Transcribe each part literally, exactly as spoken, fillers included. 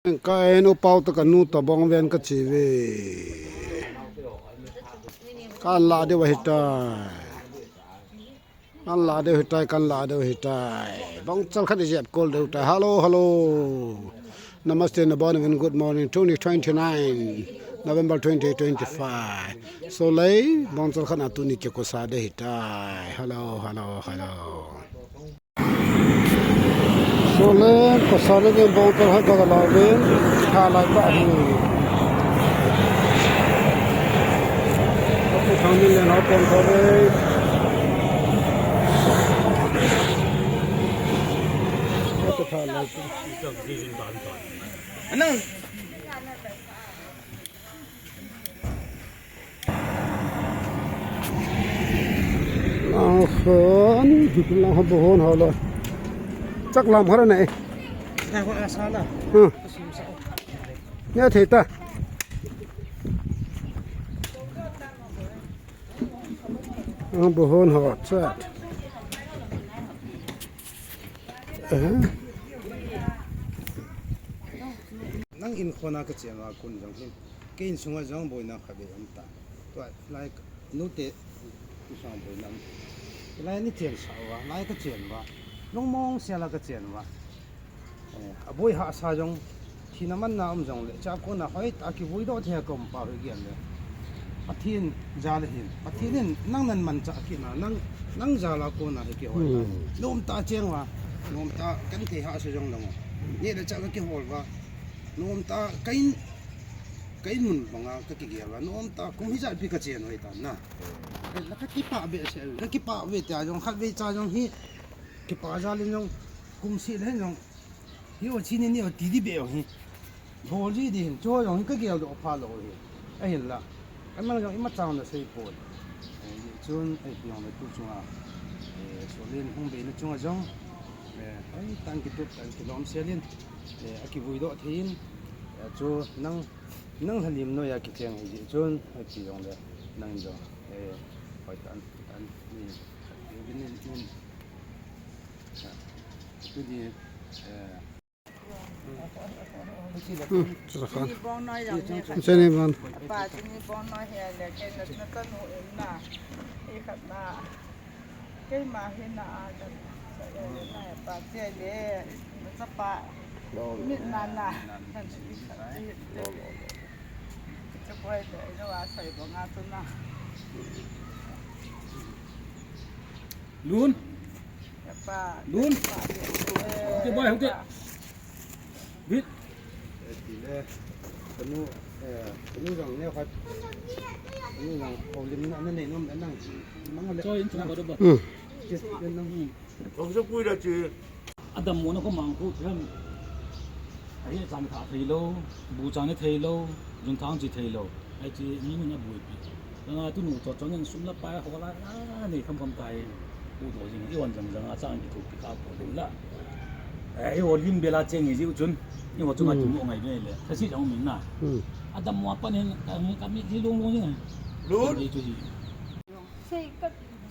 Ka en u pau ta ka nu ta bong ven ka chi ve. Kan la deu ahi tai. Kan la deu ahi tai, kan la deu ahi tai. Bong chal khat i jep kol deu tai. Hello, hello. Namaste, nabon, and good morning. Tuni twenty-nine November twenty twenty-five. So lei, bong chal khat na tuni ke ko sa deu ahi tai. Hello, hello, hello. Sole, pasal le bong chal khat ka la ve, tha lai ta hi. Ka pu thang ni le na pon ko ve. Ka tha lai ta. Anang. Lang hon, lang hon bo hon hao lo. Chak lam har ne. Chak lam har ne. Hmm. Ne thei ta. Lang bo hon hao chat. Eh. Nang in khona ka chen wa kun jong hin. Kei insunga jong boina khat vei um ta. Tua, lai, nute, insunga boina um. Lai ni chen sa uva, lai ka chen uva. Lungmong sela ka chen uva. Eh, aboi hahsa jong, thina manna um jongle, chua kona hoitah a kivui doh thei a ka um pau hi gel le. Pathen jal ahin, Pathen in nang namanchah kit na, nang, nang jal a kona hi kihoi na. Hmm. Nomtah a cheng uva, nomtah a kan thei hahsa jong lang uva. Neh le chah ka kihol uva. Nomtah a ka in, ka in mun banga ka kigel uva. Nomtah a kum hijat pi ka chen uva hitan na. Ka kipah behseh, ka kipah ve tia jong, khatvei cha jong hi, kipah jal in jong, kum seh le jong, hi o chini ni o ti di be o hi. Bol ji di hin, chu jong hi ka gel doh pha lou hi. Ahinla. Ka nang jong ima chang na sei poi. Eh, chun, eh, pi jong le tu chunga. Eh, Solin hung bei na chunga jong. Eh, ai, tang kitup, tang kilom selin. Eh, a kivui doh thei in. Eh, chu nang, nang halim noiya kicheng hi di chun, eh, pi jong le. Nang jong. Eh, hoi tan, tan, ni, ni, ni, ni. Eh, tu di, eh, Hmm, chila khan. Chini bong noi jong ni khat. Chini bong. Pa chini bong noi hi le, kei na na tanu in na. I khat na. Keima hi na a ka. Sa le na pa che le. Na chapa. Mit na na. Kan i khat i. Chapoi le, i lo a sai bong a tu na. Lun. Lun. Hung te boy, hung te. Bit. Kanu, eh, kanu jang ne khat. Kanu jang, ko lim na, na nei nom na nang. Mang le. Choi in chung ko do ba. Hmm. Yes, nang. Ko sa pui da chi. Adam mo na ko mang ko thiam. Ahi chan kha thei lou, bu chan thei lou, jun thang chi thei lou. Ai chi mi min a bui pi. Langa tunu cho cho nen sum la pai ho la, a, nei kham kham tai. U do jing, i wan jang jang a chang ki thu pi kha ko ding la. Eh, i ho lim bela cheng i ji u chun. I ho chunga, hmm, tu mo ngai be le. Ka si jang min na. Hmm. Adam mo pan hen, ka, ka mi ji long long jing. Lu. Ei chu ji. Sei ka,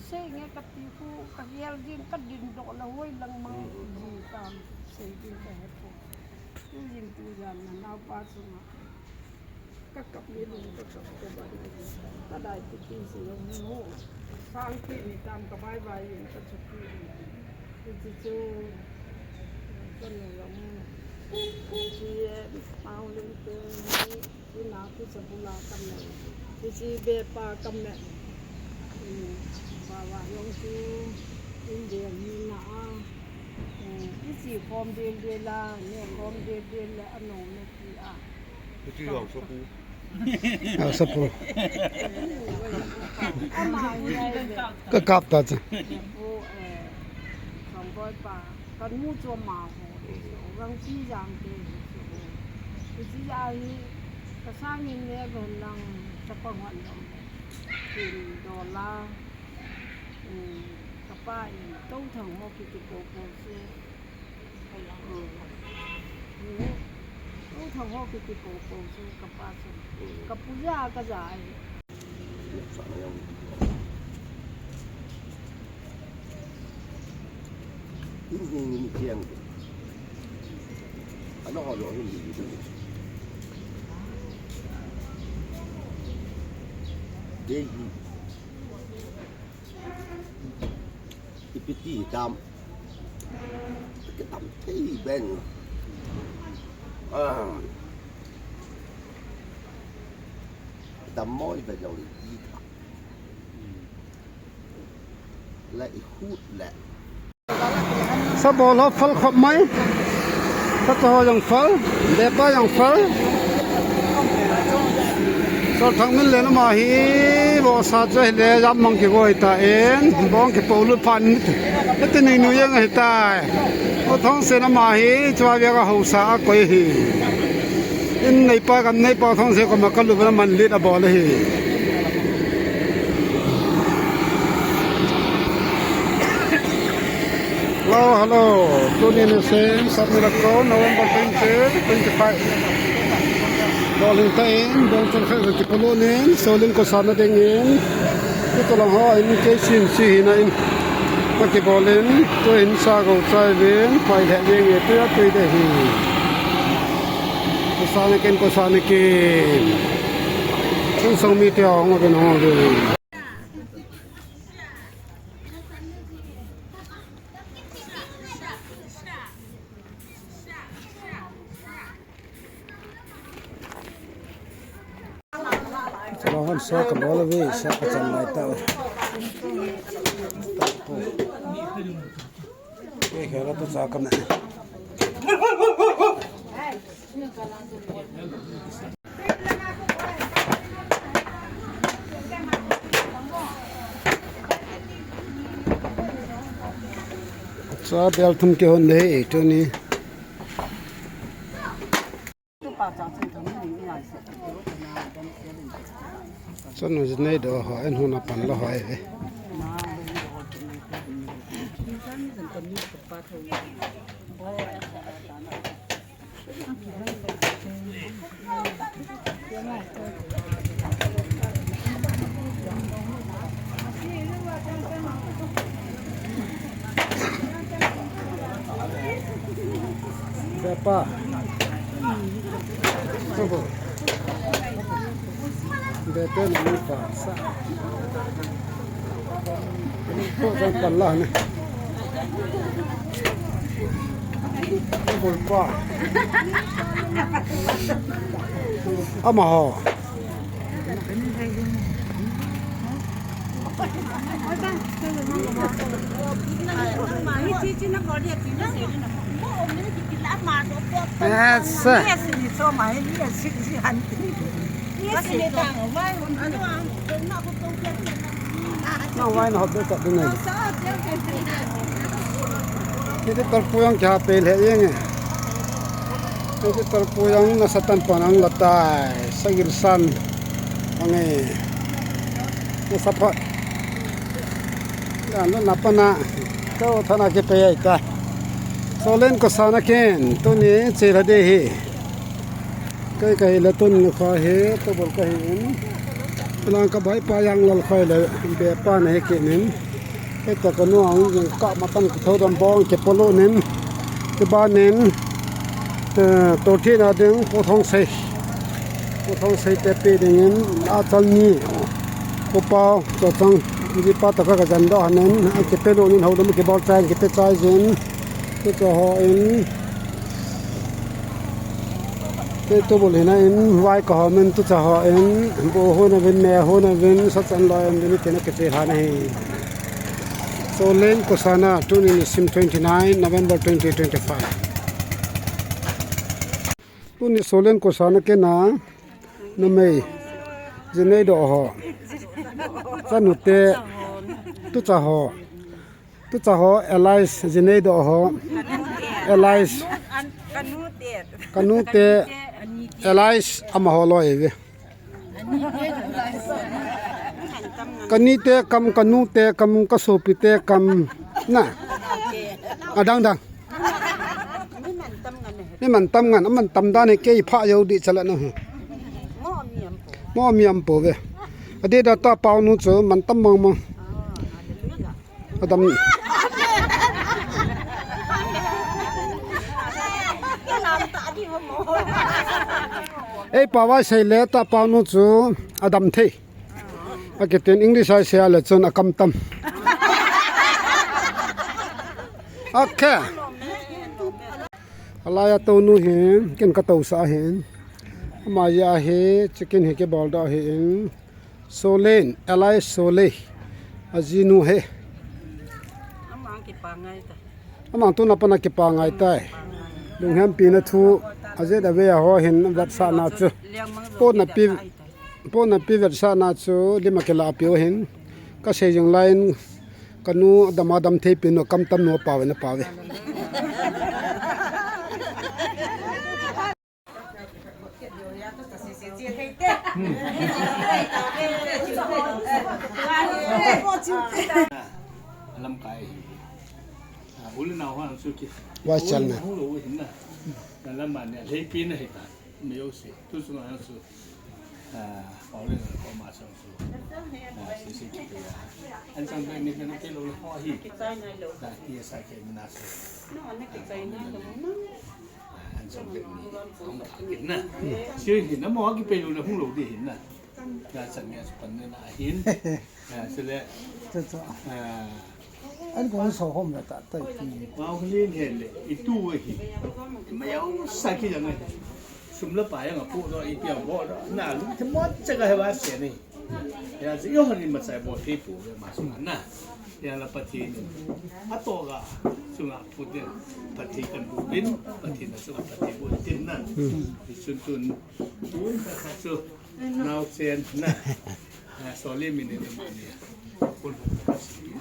sei nge ka ti khu, ka gel jing, ka din doh la hoi lang mang, hmm, ji tam. Sei jing ka he poi. Tu jing tu jan na nau pa sunga. Ka kap ni ding, ka kap ka bai. Ka dai ti ti si lo ni ho. Sang ti ni tam ka bai bai yin ka chu ti ni. Ti ti chu. Ka ni lo ni. Ti e, mau ling te ni. Ti na ti sa bu la kam ne. Ti si be pa kam ne. Ba wa yong ti. In de ni na a. Ti si khom de de la, ne khom de de la, a no ne ti a. Ti ti yong sa bu. A, sapu. Ka kap ta cha. Sangkoi pa, ka nu chu ma ho. Rang pi jang te. Ti ti a hi, ka sang in ne ben lang, ka pa hwan lang. Tin do la. Ka pa in, to thang ho ki ki po po su. Ai ya. Ko thang ho ki ki po po su ka pa su. Ka pu ja ka ja ai. Ni ni ni kiang. A Lo, lo, lo. Dei hi. Ipi ti dam. Kidam thei ben. Ah. Dam moi be jong le i ta. Le i hut le. Sabol ho phal khop mai. Sacha ho jong phal, bepa jong phal. Sol Thangminlen ama hi, vohsa chu ahile, jam mang kigoi ta in, bong kipo lut phat in, hiti nui nui jeng ahitai. U Thongsen ama hi, chua vek a haosa akoi ahi. In neipa, gam neipa Thongsen koma kalut uvin aman lit abol ahi. Hello, hello. Tuni nisim, Sap Miracle, November twenty, twenty-five. Bol hing ta in, bong chang khat ka kipolut in, Solen Kosana ding in. Tulang ho in, kei sin si hina in. Ka kibol in, tu in sa go chai vin, pai le vin e, tu ya tu de hi. Kosana kin, Kosana kin. Tun song mi te hong vin hong vin. Chalo hon sa ka bol ve, sa ka chan lai ta. Ke khela tu sa ka na. Cha bel thum kihon de, tuni. Chanu jinei doh ho, en hon apan lou ho e. Bepa. Bepa na mi pa sa. Ko jang pala ne. Bol pa. Ama ho. Asa. Nang vai na hop de ta ding ai. Hiti talpu jong kiha pe le jeng e. Hiti talpu jong nasa tan pan ang la tai. Sagil san. Ang e. Nasa phat. Dan lo na pa na. Ko thana kipe ai ta. Solen Kosana kin. Tuni che la de hi. Kei ka hi le tun ni kha hi, tobol ka hi in. Lang ka bai pa jang lal khai le, bepa na hi kit in. Hita ka nu ang jing ka matan ka tho dam bong kipolut in. Kiban in, eh, to thi na ding, Pu Thongsei. Pu Thongsei te pe ding in, a chal ni. Pu Pau, Cho Chang, ji pa ta ka ka jan doh han in, a kipelut in, ho dam kibol chai, kipe chai jin. Tucha ho in, kei tobol hina in, vai ka hom in, tucha ho in, bu hon a vin, me hon a vin, sa chan loi a vin, kei na kiche han ahi. Solen Kosana, tuni nisim twenty-nine November twenty twenty-five. Tuni Solen Kosana kei na, numei, jinei doh ho, chanu te, tucha ho. Tucha ho, Elias, jinei doh ho. Elias. Ka nu te, Elias, ama ho loi ve. Ka ni te kam, ka nu te kam, ka sopi te kam. Na. Adang dang. Mi man tam ngan, a man tam dan hi kei pha jou di chala na hi. Mo mi am po ve. Ade da ta pau nu chu man tam mang mang. Adam. Ei, pau a sei le tah pau nu chu adam thei. Akitin English a sei le chun akam tam. Okay. Alai a tou nu hi, ken ka tou sa hin. Ama ya hi, chicken hi kibol doh hi in. Solen, Alai Sole. Ajinu hi. Amang kipa ngai ta. Amang tuna pana kipa ngai tai. Lunghempi na thu, ajet ave a ho hin vetsahna chu. Pona pi, pona pi vetsahna chu, lima kila piu hin. Ka sei jing lai in, kanu adam adam thei pin nu kam tam nu pau ve na pau ve. Lamkai. Ah, uli na hua su ki. Wai chal na. Hung lo hin na. Na lam man ne, lei pi na hi ta. Me yo se. Tu su na su. Ah, pau le ko ma sang su. Ah, si si ki ya. An sang pe ni pe na ke lo ho hi. Da ki sa ke mi na su. No, an ke sai na lo na. An song ding ni, hung kha kit na. Sio hin na mo ki pe lu na hung lo di hin na. Ya chan ya su pan na hin. Ya, sile. Cha cha. Ah. An kong so hom na ta ta ki. Wa hung lin hen le, i tu we hi. Ma ya u sa ki jang ai. Sum la pa yang a pu do i pia bo do. Na lu te mo cha ka he wa se ni. Ya, zi yo ni ma chai bo thei pu ve ma su na. Ya la Pathen. A to ga. Sunga pu de. Pathen kan bu bin. Pathen na sunga Pathen bu tin na. Ni sun tun. Tun ka ka su. Nau sen na. Ya, so le mi ne de ma ni. Kun ka si.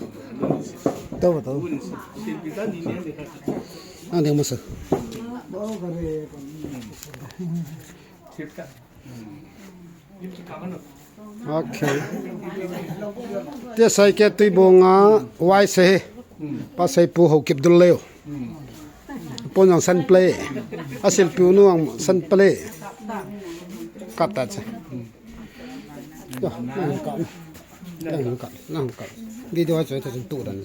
To to. Kun si. Sin pi ta ni ne de ka. Ang ding ma sa. Thip ta. Okay. Tia sai ke tui bonga wai se he. Pa sai pu ho kip dul leo. Pon ang san play. Asil pu nu ang san play. Kap ta che. Yo, nang kap. Nang kap. Nang kap. Video a choi ta chun tu dan.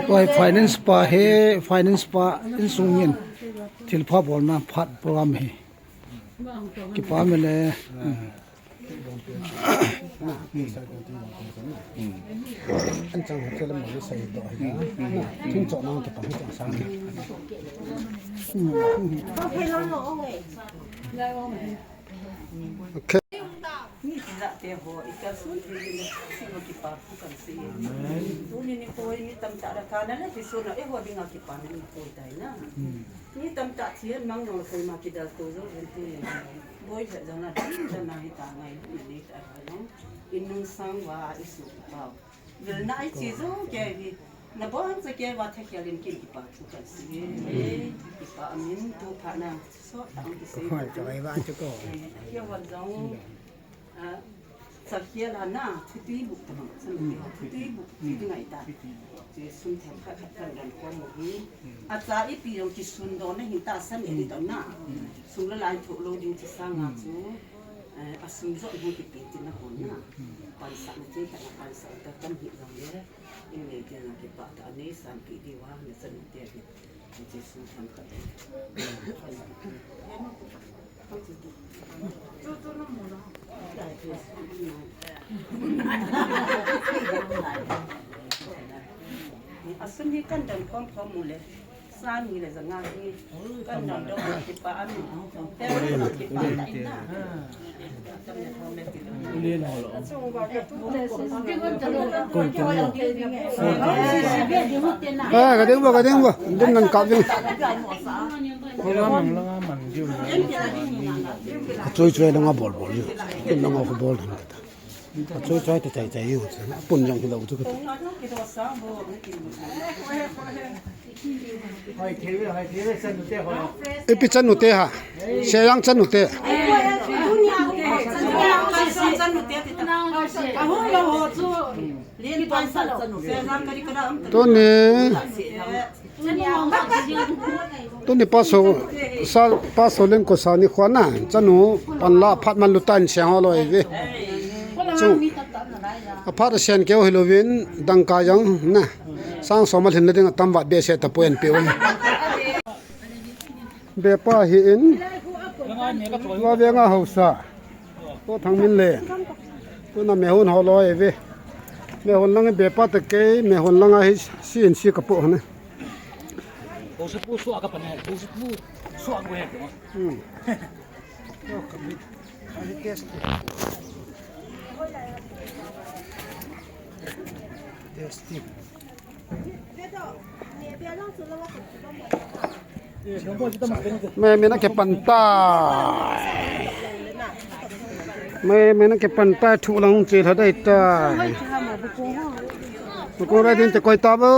Oi, finance pa he, finance pa insung in thilpha bolna phat program hi. Kipa me le. An chang hotel ma le sai do hi. Thing cho nang kipa hi chang sang. Okay. Ni ti la te ho, i ka sun ti ni si ma kipa. Kan si. Amen. Tuni nikho hi mi tamtah ra kana le, Jesu na eiho dinga kipana nikho tai na. Hmm. Mi tamtah thi mang jong le koima kidal to jo ven te. Boi le jana ding jana hi ta ngai na ni ta ha jong. In nung sang va i su pau. Vil na i chi jo ke hi. Na bon sa ke va tha khel in kin kipa thu kan si. Kipa amin tu pha na so ta ang ki se. Hoi, ka vai va chu ko. Ke va jong. A, Sakhial a na, thutui buk tamang, san thutui buk, thutui ngai ta. Chi sun themkhat khat kan dan khom u hi. Acha ipi jong kisun doh na hin tahsan e di to na. Sum le lai thoh lou ding chi sanga chu, eh, asum jo hung kipe ti na hon na. Pansahna chekhat na pansah ta tam hi jong le. In nei ti na kipah tah a nei san pi di uva, na chan te hi. Asun hi kan dan khom khom mu le. San hi le zanga hi. Kan dan dong kipa ami. Te kipa ina. Ah, ka ding ba, ka ding ba. Dum nan kap ding. Ka choi choi langa bol bol. Dum langa ko bol dan ka ta. Ka choi choi ta chai chai u. Pun jang hi lo chu ka ta. Ipi chanu te ha? Seyang chanu te. Tuni. Tuni paso sa paso len ko sa ni khona chanu panla phat man lutan seng ho lo ive. Chu. Aphat a sen keu hi lovin dangka jang na. Sang som a lhin na ding a tam vat behseh tapoi, an pe u. Bepa hi in. Tua venga hausa. Tua Thangminlen. Tuna mehon ho loi ve. Mehon lang bepa te kei, mehon lang a hi si in si ka po hane. Hausa pu suak ka pa ne, hausa pu suak we ko. Hmm. Testing. Me, me na ke pantai. Me, me na ke pantai thu lang che tha dai tai. Ko ra din te koi ta bo.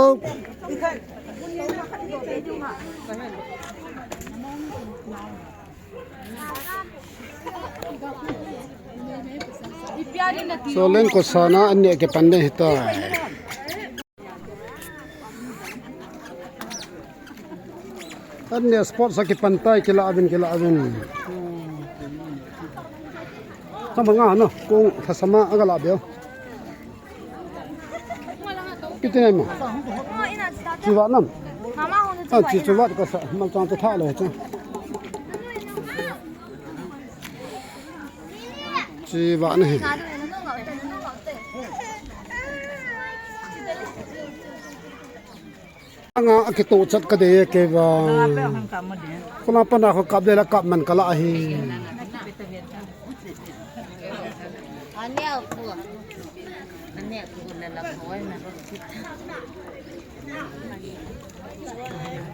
Solen ko sana an ne ke pan de hita. An ne sport sa ke pan tai ke la avin ke la avin. Sama nga no kong tha sama aga la beo. Kiti nai mo? Chi vat nam? Ah, chi, chi vat ka sa, mal chang ta tha lo cha. Chi vat na hi. Anga akito chat ka de ke va. Kona pana ko kap de la kap man ka la hi.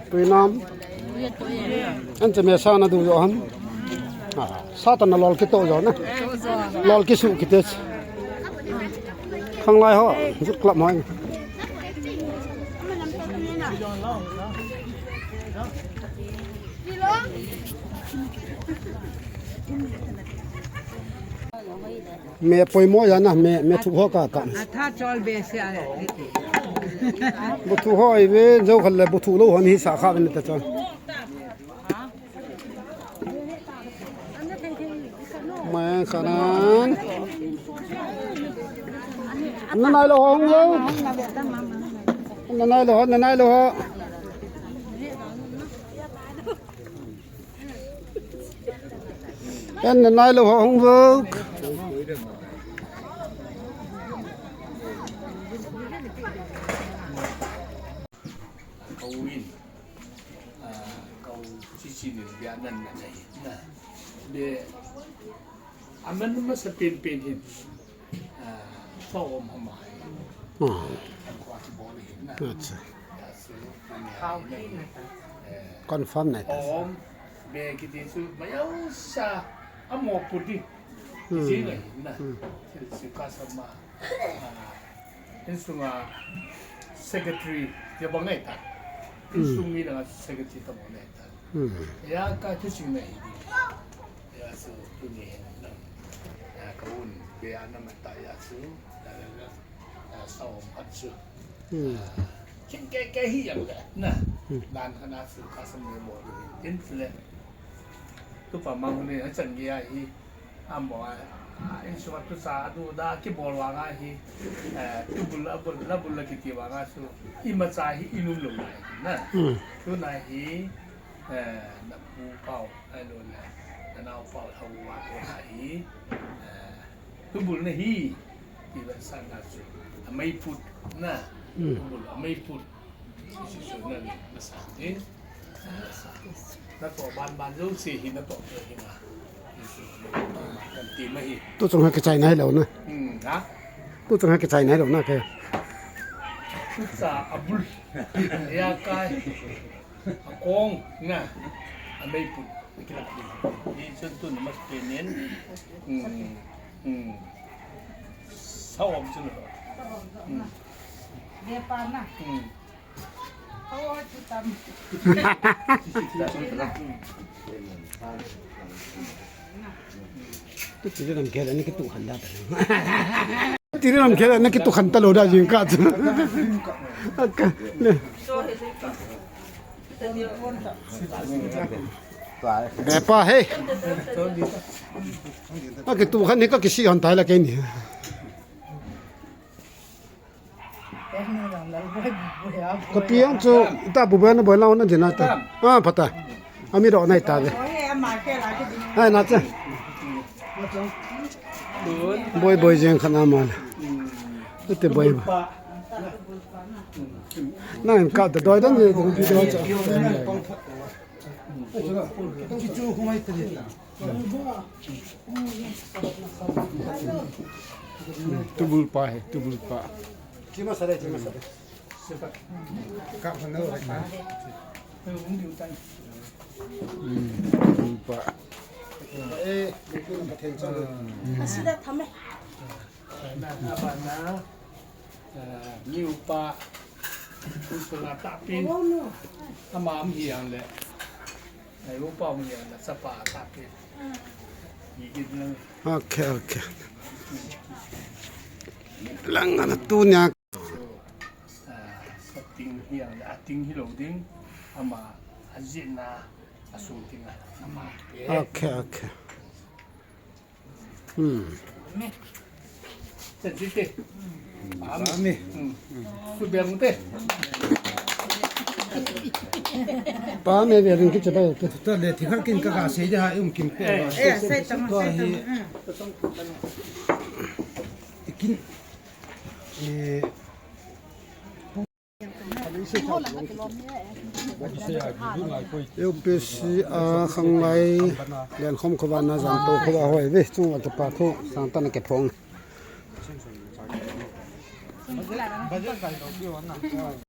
Tuinam. An che me sa na du jo ham. Ah, sa ta na lol kito jo na. Lol kisu kite. Khanglai ho, jut klap mai. Me poimo ya na, me, me thu ho ka ka. Atha chol be se ale. Bu thu ho i ve, jo khal le bu thu lo hon hi sa kha ve ta chol. Mai khanan. Na nai lo hong lo. Na nai lo, na nai lo. En na nai lo hong lo. Ka u in, ah, ka u chichi nin bia nan na nei na. Be, aman masa pen pen hin, ah, sa om hama hi. Hmm. An kua chi bol hin na. Acha. Ya su, an ya hi na. Eh, confirm nai ta. Om, be kiti su, ma ya sa, amo puti. Hmm. Chi na hin na. Hmm. Chi, chi ka sa ma. Ah, insunga secretary ya bang ngai ta. Hmm. Insung mi na secretary ta bang ngai ta. Hmm. Ya ka tu sing ngai di. Ya su tu ni na. Ya ka un be ana ma ta ya su. Ya, ya, ya. Ya sa om khat su. Hmm. Ah, kin ke ke hi yang le na. Hmm. Dan kana su ka sa mi mo di. Tin le. Tu pa mang ni ha chan ge ya hi. Amo, ah, insunga tu sa adu da kibol vanga hi, eh, tubul abul, labul la kiti vanga su, imacha hi inum lou nai na. Hmm. Tuna hi, eh, na pu pau, ai lo na, na nau pau thau va tuna hi, eh, tubul na hi, ti va sa na su, amei put na, hmm, tubul amei put. Jesu nan masang in. Natoh banban jouse hi natoh te hi na. Jesu nan ti ma hi. Tu chung ha kichai nai lou na. Hmm, ha? Tu chung ha kichai nai lou na ke. Tu cha abul. Ya kai. Akong na. Amei put. Kila. Ni chun tu na mas penin. Hmm. Hmm. Sa om chun. Hmm. Dia pa na. Hmm. Tu tiri lam khel ani kitu khan da ta. Tiri lam khel ani kitu khan ta lou da jing ka chu. Aka, le. Bepa he. Akitu khan ni ka kisi han tai la ke ni. Ka pi ang chu ta bu bena boi lau na jina ta. Ah, pata. Ami ro nai ta de. Ai na cha. Boi boi jeng khan ama. Te boi. Na in ka da doi dan de video cha. Tubul pa he, tubul pa. Tubul pa. Asida thame. Ni upa, upa tahpi, ama um hiang le, ai upa um hiang le, sapa tahpi. Ni git lang. Okay, okay. Lang ana tu nya. Ting hiang le, ating hilou ding, ama ajina, asung ting a, ama. Okay, okay. Hmm. Sen siti. Ami. Hmm. Su biang te. Pa me biang ki chapa te. Ta le ti khat kin ka ka sei de ha um kim pe. Eh, sei tang, sei tang. Hmm. Kin. Eh. U P C a khanglai lenkhom khovah na jan to khovah hoi ve chunga kipa thu sangtah na kiphong.